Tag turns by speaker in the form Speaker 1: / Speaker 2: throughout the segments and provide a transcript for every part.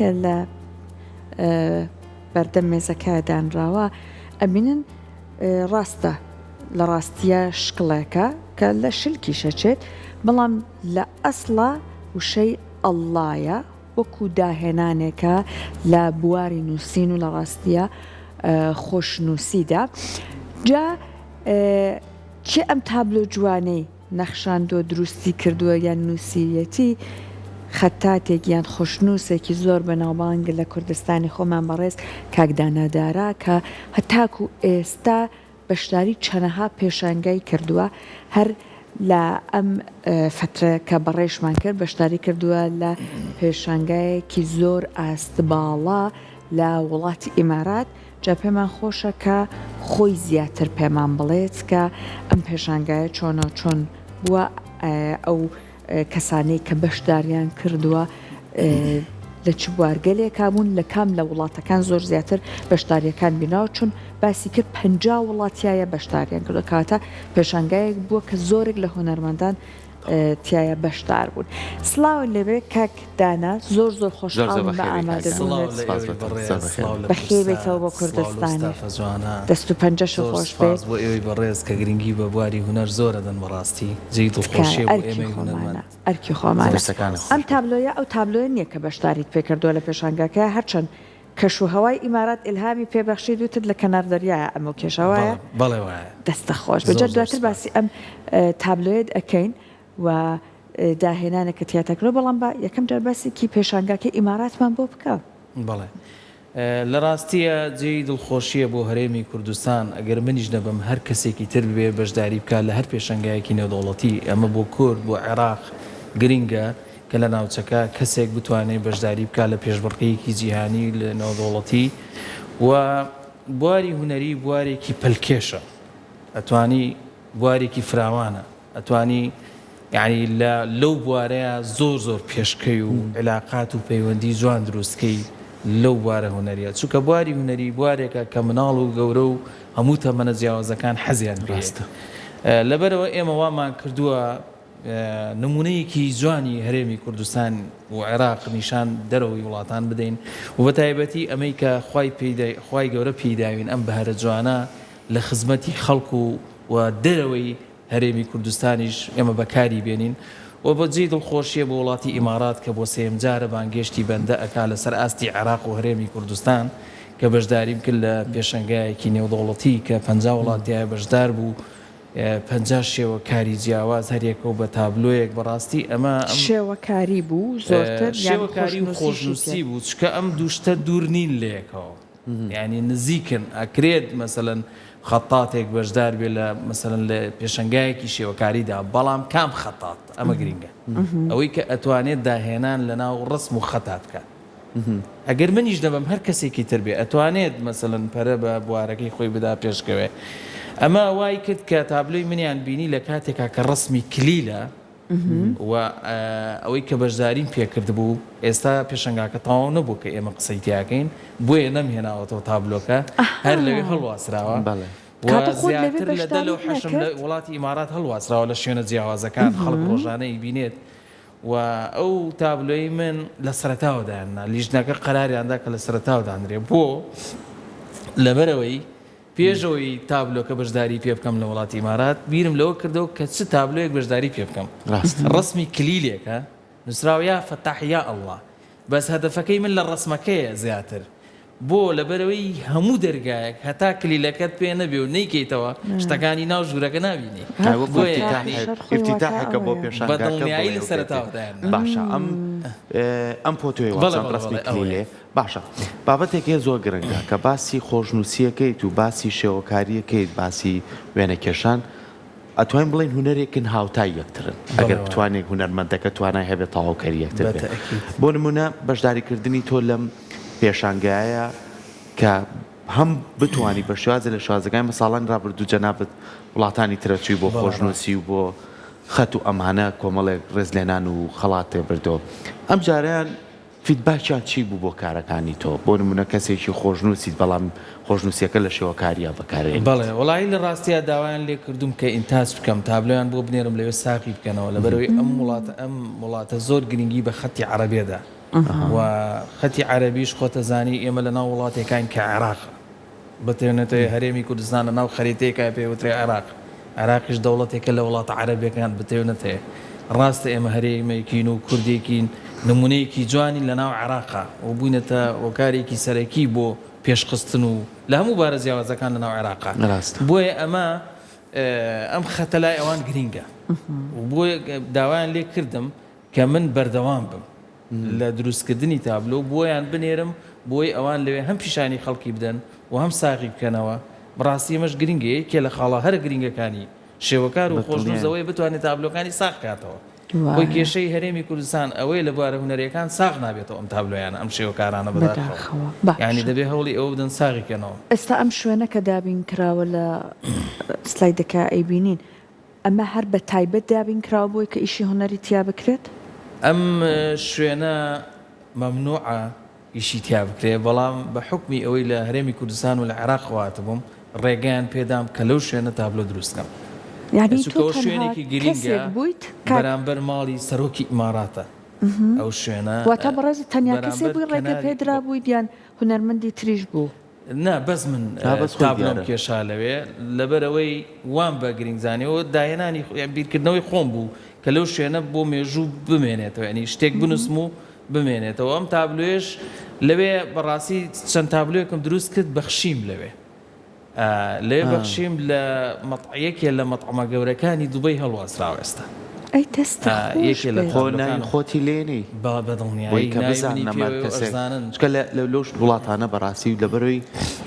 Speaker 1: کە لە بەردەم مێزەکە دانراوە ئەبینن ڕاستە لە ڕاستیە شکڵێکە کە لە شلکیش ئەچێت بەڵام لە ئەسڵا وشەی ئەڵڵایە وەکو داهێنانێکە لە بواری نووسین و لە ڕاستیە خۆشنووسیدا جا کێ ئەم تابلۆ جوانەی نەخشاندووە دروستی کردووە یان نووسیویەتی، خەتاتێک یان خۆشنووسێکی زۆر بەناوبانگ لە کوردستانی خۆمان بەڕێز کاک دانا دارا کە هەتاکوو ئێستا بەشداری چەنەها پێشانگای کردووە هەر لە ئەم فەترە کە بەڕێشمان کرد بەشداری کردووە لە پێشانگایەکی زۆر ئاست باڵا لە وڵاتی ئیمارات جا پێمان خۆشە کە خۆی زیاتر پێمان بڵێت کە ئەم پێشانگایە چۆنە و چۆن بووە ئەو کەسانەی کە بەشداریان کردووە لە چ بوارگەلێکا بوون لە کام لە وڵاتەکان زۆر زیاتر بەشداریەکان بینراوە چون باسی کرد 50 وڵاتیایە بەشداریان کردووە کەواتە پێشانگایەک بووە کە زۆرێک لە هونەرمەندان تیایا بەشدار بوون. سڵاوت لێبێ کاک دانا زۆر زۆر خۆشحاڵم بە ئامادەبوونت. بەخێر بێیتەوە بۆ کوردستانیش دەست و پەنجەشت خۆش بێ. تکایە ئەرکی خۆمانە ئەرکی خۆمانە ئەم تابلۆیە ئەو تابلۆیە نیە کە بەشداریت پێکردووە لە پێشانگاکەیا هەرچەند کەش و هەوای ئیمارات ئیلهامی پێ بەخشیت وتت لە کەنار دەریایە ئەمەو کێشە وایە؟
Speaker 2: بەڵێ وایە.
Speaker 1: دەستت خۆش بێت جا دواتر باسی ئەم تابلۆیەت ئەکەین و داهێنانێک کە تیاتا کردوە بەڵام با یەکەم جار باسێکی پێشانگاکەی ئیماراتمان بۆ بکە.
Speaker 2: بەڵێ لە ڕاستییا جێی دڵخۆشییە بۆ هەرێمی کوردستان ئەگەر منیش نەبم هەر کەسێکی تر ببێ بەشداری بکات لە هەر پێشەنگایەکی نێودەوڵەتی ئەمە بۆ کورد بۆ عێراق گرینگە کە لە ناوچەکە کەسێک بتوانێت بەشداری بکات لە پێشبڕکێیەکی جیهانی لە نێودەوڵەتی و بواری هونەری بوارێکی پەلکێشە ئەتوانی بوارێکی فراوانە ئەتوانی یعنی لە لەو بوارەیە زۆر زۆر پێشکەی و علاقات و پەیوەندی جوان دروستکەی لەو بوارە هونەریە چونکە بواری هونەری بوارێکە کە مناڵ و گەورە و هەموو تەمەنە جیاوازەکان حەزیان پێیە لەبەرەوە ئێمە وامان کردووە نموونەیەکی جوانی هەرێمی کوردستان و عێراق نیشان دەرەوەی وڵاتان بدەین و بە تایبەتی ئەمەی کە خوای پێی خوای گەورە پێی داوین ئەم بەهرە جوانە لە خزمەتی خەڵک و و دەرەوەی هەرێمی کوردستانیش ئێمە بەکاری بێنین و بە جێی دڵخۆشیە بۆ وڵاتی ئیمارات کە بۆ سێیەم جارە بانگێشتی بەندە ئەکا لەسەر ئاستی عێراق و هەرێمی کوردستان کە بەشداریم کرد لە پێشەنگایەکی نێودەوڵەتی کە 50 وڵات تیایا بەشدار بوو 50 شێوەکاری جیاواز هەریەکەو بە تابلۆیەک بەڕاستی ئەمە ئەم
Speaker 1: شێوەکاری بوو زۆرتر یان
Speaker 2: شێوەکاری و
Speaker 1: خۆشنووسیشی
Speaker 2: خۆشنووسی
Speaker 1: تێ
Speaker 2: بوو چونکە ئەم دوو شتە دوور نین لەیەکەوە یانی نزیکن ئەکرێت مەسەلەن خەتاتێک بەشدار بێ لە مەسەلەن لە پێشەنگایەکی شێوەکاریدا بەڵام کام خەتات ئەمە گرینگە ئەوەی کە ئەتوانێت داهێنان لەناو ڕەسم و خەتا بکات ئەگەر منیش نەبم هەر کەسێکی تر بێ ئەتوانێت مەسەلەن پەرە بە بوارەکەی خۆی بدا پێشکەوێ ئەمە وای کرد کە تابلۆی منیان بینی لە کاتێکا کە ڕەسمی کلیلە و ئەوەی کە بەشداریم پێکردبوو ئێستا پێشەنگاکە تەواو نەبوو کە ئێمە قسەی تیاکەین بۆیە نەمهێناوەتەوە تابلۆکە هەر لەوێ هەڵواسراوە و زیاتر لە دە لەوحەشم لە وڵاتی ئیمارات هەڵواسراوە لە شوێنە جیاوازەکان خەڵک ڕۆژانە ئەیبینێت و ئەو تابلۆی من لە سەرەتاوە دایاننا لیژنەکە قەراریان دا کە لە سەرەتاوە دانرێ بۆ لەبەرئەوەی پێش ئەوەی تابلۆکە بەشداری پێ بکەم لە وڵاتی ئیمارات بیرم لەوە کردەوە کە چ تابلۆیەک بەشداری پێ بکەم ڕەسمی کلیلێکە نووسراوە یا فەتاح یا ئەڵڵا بەس هەدەفەکەی من لە ڕەسمەکەیە زیاتر بۆ؟ لەبەرئەوەی هەموو دەرگایەک هەتا کلیلەکەت پێ نەبێ و نەیکەیتەوە شتەکانی ناو ژوورەکە نابینی.
Speaker 3: وەکو
Speaker 2: بۆیە یانی
Speaker 3: ئیفتیتاحێکە بۆ
Speaker 2: بە
Speaker 3: پێشانگاکە
Speaker 2: دڵنیایی
Speaker 3: بڵێ
Speaker 2: لە
Speaker 3: ئەو
Speaker 2: سەرەتاوە
Speaker 3: پێ
Speaker 2: دایاننا.
Speaker 3: باشە ئەم ئەم فۆتۆیە
Speaker 2: بەڵێ
Speaker 3: وابزانم
Speaker 2: بەڵێ
Speaker 3: ڕەسمی
Speaker 2: بەڵێ ئەوەیە.
Speaker 3: کلیلێ باشە بابەتێک هەیە زۆر گرنگە کە باسی خۆشنووسییەکەیت و باسی شێوەکارییەکەیت باسی وێنەکێشان ئەتوانین بڵێین هونەرێکن هاوتای یەکترن
Speaker 2: بەڵێ
Speaker 3: ئەگەر
Speaker 2: وایە.
Speaker 3: بتوانێت هونەرمەندەکە توانای هەبێت تەواوکەری یەکتر
Speaker 2: بە
Speaker 3: بێت
Speaker 2: تەئکید.
Speaker 3: بۆ نمونە بەشداریکردنی تۆ لەم پێشانگایە کە هەم بتوانی بە شێوازێ لە شێوازەکانی بە ساڵانی ڕابردوو جەنابت وڵاتانی ترە چووی بۆ
Speaker 2: بەڵێ ڕاستە.
Speaker 3: خۆشنووسی و بۆ خەت و ئەمانە کۆمەڵێک ڕێزلێنان و خەڵاتێ بردەوە ئەمجارەیان feedback یان چی بوو بۆ کارەکانی تۆ؟ بۆ نموونە کەسێکی خۆشنووسیت بەڵام خۆشنووسیەکە لە شێوەکارییا بەکارئێنیت.
Speaker 2: بەڵێ وەڵایی لە ڕاستیا داوایان لێ کردووم کە ئینتاج بکەم تابلۆیان بۆ بنێرم لەوێ ساغی بکەنەوە لەبەرئەوەی ئەم وڵاتە ئەم وڵاتە زۆر گرنگی بە خەتی عەڕەبێ دا. و خەتی عەرەبیش خۆتەزانی ئێمە لە ناو وڵاتێکاین کە عێراقە بتێنێتەوە هەرێمی کوردستان لە ناو خەریتەیەکا پێ وترێ عێراق عێراقیش دەوڵەتێکە لە وڵاتە عەرەبیەکان بتێونەتەیە ڕاستە ئێمە هەرێمێکین و کوردێکین نمونەیەکی جوانین لە ناو عێراقا و بووینەتە هۆکارێکی سەرەکی بۆ پێشخستن و لە هەموو بارە جیاوازەکان لە ناو عێراقا
Speaker 3: ڕاستە.
Speaker 2: بۆیە ئەمە ئەم خەتە لای ئەوان گرینگە و بۆیە داوایان لێ کردم کە من بەردەوام بم لە دروستکردنی تابلۆ بۆیان بنێرم بۆی ئەوان لەوێ هەم پیشانی خەڵکی بدەن و هەم ساغی بکەنەوە بەڕاستی ئەمەش گرنگە یەکێ لە خاڵە هەرە گرنگەکانی شێوەکار و خۆشنووس ئەوەیە بتوانێت تابلۆکانی ساغ کاتەوە خۆی کێشەی هەرێمی کوردستان ئەوەیە لە بوارە هونەریەکان ساغ نابێتەوە ئەم تابلۆیانە ئەم شێوەکارانە بەداخەوە یانی دەبێ هەوڵی ئەوە بدەن ساغی کەنەوە.
Speaker 1: ئێستا ئەم شوێنە کە دابین کراوە لە سلایدەکە ئەیبینین ئەمە هەر بە تایبەت دابین کراوە بۆی کە ئیشی هونەری تیا بکرێت؟
Speaker 2: ئەم شوێنە مەمنوعە ئیشی تیا بکرێ، بەڵام بە حوکمی ئەوەی لە هەرێمی کوردستان و لە عێراقەوە هاتبووم، ڕێگەیان پێدام کە لەو شوێنە تابلۆ دروست کەم.
Speaker 1: یانی
Speaker 2: چونکە
Speaker 1: تۆ
Speaker 2: ئەوە
Speaker 1: تەنها
Speaker 2: شوێنێکی گرینگە
Speaker 1: کەسێک بوویت کاک.
Speaker 2: بەرامبەر ماڵی سەرۆکی ئیماراتە ئەو شوێنە،
Speaker 1: واتە بەڕێزت تەنیا کەسێک
Speaker 2: بەرامبەر
Speaker 1: بووی ڕێگە
Speaker 2: کەناری.
Speaker 1: پێ درابوویت یان هونەرمەندی تریش بوو؟
Speaker 2: نا بەس من تابلۆم کێشا لەوێ لەبەرئەوەی وام بە گرینگ زانی و داهێنانی بیرکردنەوەی خۆم بوو کە لەو شوێنە بۆ مێژوو بمێنێتەوە یانی شتێک بنووسم و بمێنێتەوە ئەم تابلۆیەش لەوێ بەڕاستی چەند تابلۆیەکم دروست کرد بەخشیم لەوێ لەوێ بەخشیم لە یەکێ لە مەتعەمە گەورەکانی دوبەی هەڵواسراوە ئێستا.
Speaker 1: ئەی دەستت خۆش
Speaker 2: یەکێ لە
Speaker 1: بێت.
Speaker 3: خۆ ناوی خۆتی لێ نێی
Speaker 2: بە
Speaker 3: بۆی
Speaker 2: دڵنیایی
Speaker 3: کە
Speaker 2: ناوی
Speaker 3: بزانن
Speaker 2: منی
Speaker 3: ئەمە
Speaker 2: پێوەیە و
Speaker 3: کەسێک
Speaker 2: ئەشزانن.
Speaker 3: چونکە لە لە لەو وڵاتانە بەڕاستی لەبەرەوەی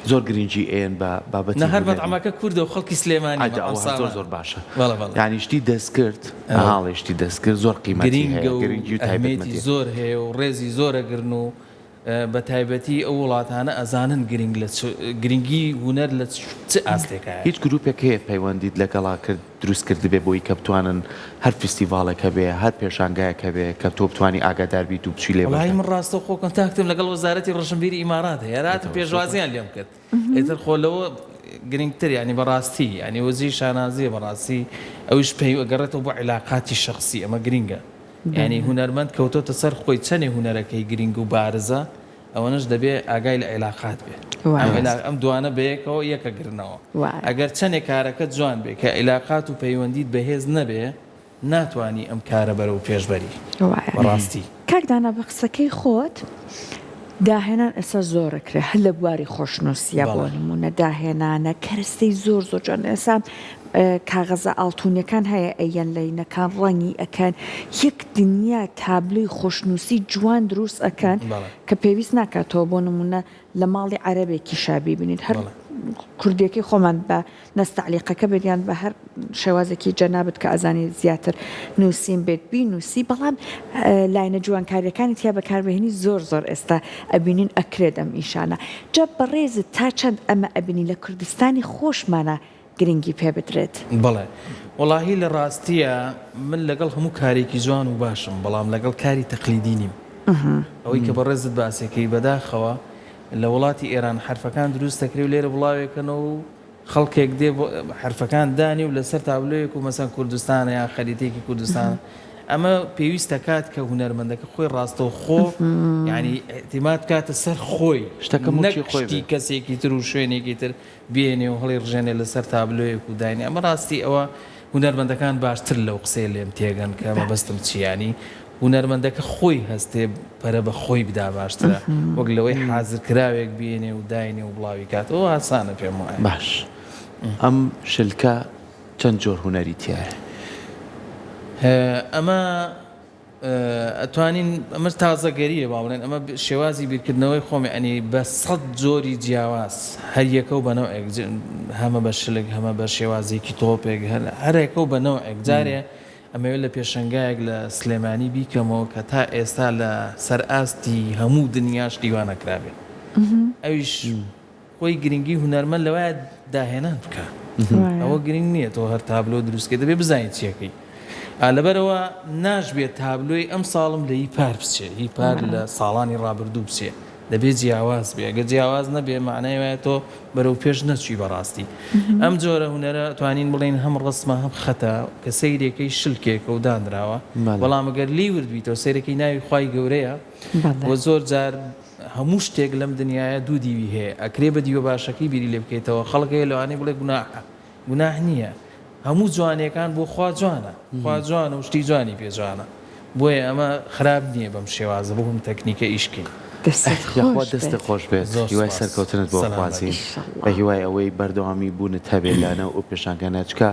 Speaker 3: زۆر گرنگی ئەیەن بە بابەتی
Speaker 2: نا هەر
Speaker 3: هونەری.
Speaker 2: مەتعەمەکە کوردە و خەڵکی سلێمانی
Speaker 3: ئەجا
Speaker 2: مەتعەم
Speaker 3: ئەوە هەر زۆر
Speaker 2: سامان.
Speaker 3: زۆر باشە
Speaker 2: بەڵێ بەڵێ.
Speaker 3: یانی شتی دەستکرد ئەها ئەڵێ شتی دەستکرد زۆر قیمەتی هەیە
Speaker 2: گرینگە و
Speaker 3: گرنگی و
Speaker 2: ئەهمیەتی
Speaker 3: تایبەتمەندی.
Speaker 2: زۆر هەیە و ڕێزی زۆر ئەگرن و بە تایبەتی ئەو وڵاتانە ئەزانن گرنگ لە چ گرنگی هونەر لە چ ئاستێکایە.
Speaker 3: هیچ گروپێک هەیە پەیوەندیت لەگەڵا کرد دروست کردبێ بۆی کە بتوانن هەر فیستیڤاڵێک هەبێ هەر پێشانگایەک هەبێ کە تۆ بتوانی ئاگادار بیت و بچی لێ
Speaker 2: وەڵایی
Speaker 3: بەشدار
Speaker 2: من ڕاستەوخۆ کۆنتاکتم لەگەڵ وەزارەتی ڕۆشنبیری ئیمارات هەیە هەر هاتن پێشوازیان لێم کرد ئیتر خۆ لەوە گرنگتر یانی بەڕاستی یانی وەجێی شانازیە بەڕاستی ئەویش پەی ئەگەڕێتەوە بۆ عیلاقاتی شەخسی ئەمە گرنگە یانی هونەرمەند کەوتۆتە سەر خۆی چەنێ هونەرەکەی گرینگ و بارزە ئەوەنەش دەبێ ئاگای لە عیلاقات بێ ئەم دوانە بەیەکەوە یەکەگرنەوە ئەگەر چەنێ کارەکەت جوان بێ کە عیلاقات و پەیوەندیت بەهێز نەبێ ناتوانی ئەم کارە بەرەو پێش بەری بەڕاستی.
Speaker 1: کاک دانا بە قسەکەی خۆت داهێنان ئێستا زۆر ئەکرێ هەر لە بواری خۆشنووسیە بۆ نموونە داهێنانە کەرەستەی زۆر زۆر جوان ئێستا کاغەزە ئاڵتونیەکان هەیە ئەیەن لەینەکان ڕەنگی ئەکەن یەک دنیا تابلۆی خۆشنووسی جوان دروست ئەکەن کە پێویست ناکاتەوە بۆ نموونە لە ماڵی عەرەبێکیشا بیبینیت هەر کوردیەکەی خۆمان بە نەستەعلیقەکە بێت یان بە هەر شێوازێکی جەنابت کە ئەزانی زیاتر نووسین بێت بینووسی بەڵام لاینە جوانکاریەکانی تیا بەکاربهێنی زۆر زۆر ئێستا ئەبینین ئەکرێت ئەم ئیشانە جا بەڕێزت تا چەند ئەمە ئەبینی لە کوردستانی خۆشمانا گرنگی پێ بدرێت؟
Speaker 2: بەڵێ وەڵاهی لە ڕاستیا من لەگەڵ هەموو کارێکی جوان و باشم بەڵام لەگەڵ کاری تەقلیدی نیم ئەوەی کە بەڕێزت باسێکەی بەداخەوە لە وڵاتی ئێران حەرفەکان دروست دەکرێ و لێرە بڵاوێکەنەوە و خەڵکێک دێ حەرفەکان دانی و لەسەر تابلۆیەک و مەسەن کوردستانە یان خەریتەیەکی کوردستانە ئەمە پێویستە کات کە هونەرمەندەکە خۆی ڕاستەوخۆ یعنی ئیعتیماد بکاتە سەر خۆی
Speaker 3: شتەکە
Speaker 2: نەک
Speaker 3: موڵکی خۆی
Speaker 2: شتی
Speaker 3: بێ.
Speaker 2: کەسێکی تر و شوێنێکی تر بێنێ و هەڵی ڕژێنێ لەسەر تابلۆیەک و داینێ ئەمە ڕاستی ئەوە هونەرمەندەکان باشتر لەو قسەیە لێم تێگەن کە مەبەستم چیە یانی هونەرمەندەکە خۆی هەستێ پەرە بە خۆی بدا باشترە وەک لەوەی حازر کراوێک بێنێ و داینێ و بڵاوی کاتەوە ئاسانە پێم وایە.
Speaker 3: باش ئەم شلکە چەند جۆر هونەری تیایە؟
Speaker 2: ئەمە ئەتوانین ئەمە تازەگەریە با بڵێن ئەمە شێوازی بیرکردنەوەی خۆم یعنی بە سەد جۆری جیاواز هەر یەکە و بە نەوعێک هەمە بە شلک هەمە بە شێوازێکی تۆپێک هەر هەرێکە و بە نەوعێک جارێ ئەمەوێت لە پێشەنگایەک لە سلێمانی بیکەمەوە کە تا ئێستا لە سەر ئاستی هەموو دنیاش دیوا نەکرابێ ئەویش خۆی گرنگی هونەرمەند لەوایە داهێنان بکا ئەوە گرنگ نییە تۆ هەر تابلۆ دروست کەی دەبێ بزانیت چیەکەی لەبەرەوە ناشبێت تابلۆی ئەم ساڵم لە هی پار بچێ هی پار لە ساڵانی ڕابردوو بچێ. دەبێ جیاواز بێ ئەگەر جیاواز نەبێ مەعنای وایە تۆ بەرەو پێش نەچوی بەڕاستی ئەم جۆرە هونەرە توانین بڵێین هەم ڕەسمە هەم خەتە کە سەیرێکەی شلکێکە و دانراوە بەڵام گەر لێی ورد بیتەوە سەیرەکەی ناوی خوای گەورەیە و زۆر جار هەموو شتێک لەم دنیایە دوو دیوی هەیە ئەکرێ بە دیوە باشەکەی بیری لێ بکەیتەوە خەڵک هەیە لەوانەیە بڵێ گوناحە گوناح نییە هەموو جوانیەکان بۆ خوا جوانە خوا جوانە و شتی جوانی پێ جوانە بۆیە ئەمە خراپ نییە بەم شێوازە بەم تەکنیکە ئیش کەین.
Speaker 1: دەستت
Speaker 3: یاخوا
Speaker 1: خۆش
Speaker 3: دەستت
Speaker 1: بێت.
Speaker 3: خۆش بێت
Speaker 2: زۆر
Speaker 3: هیوای
Speaker 2: سوپاس
Speaker 3: سەرکەوتنت بۆ
Speaker 2: سەلامەت
Speaker 3: خوازین
Speaker 1: ئیشەڵا.
Speaker 3: بە هیوای ئەوەی بەردەوامی بوونت هەبێ لانەو ئەو پێشانگانە چکە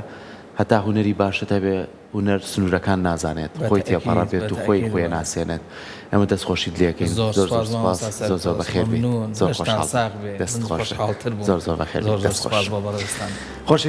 Speaker 3: هەتا هونەری باشت هەبێ هونەر سنوورەکان نازانێت خۆی
Speaker 2: بەتەئکید
Speaker 3: تێپەڕەبێت و خۆی
Speaker 2: بەتەئکید
Speaker 3: خۆی
Speaker 2: وایە.
Speaker 3: ناسێنێت ئێمە دەست خۆشیت لێکەین
Speaker 2: زۆر
Speaker 3: زۆر زۆر
Speaker 2: سوپاس
Speaker 3: سوپاس
Speaker 2: مامۆستا
Speaker 3: زۆر زۆر
Speaker 2: سەرفراز
Speaker 3: بەخێر بێیت
Speaker 2: مەمنون
Speaker 3: زۆر
Speaker 2: لەشتان
Speaker 3: خۆشحاڵ بووم
Speaker 2: ساغ بێ
Speaker 3: دەست
Speaker 2: من
Speaker 3: خۆش بێت
Speaker 2: خۆشحاڵتر بووم
Speaker 3: زۆر زۆر بەخێر
Speaker 2: زۆر
Speaker 3: بێیت
Speaker 2: زۆر
Speaker 3: دەست
Speaker 2: سوپاس
Speaker 3: خۆش
Speaker 2: بۆ بەڕێزتان.
Speaker 3: خۆشی.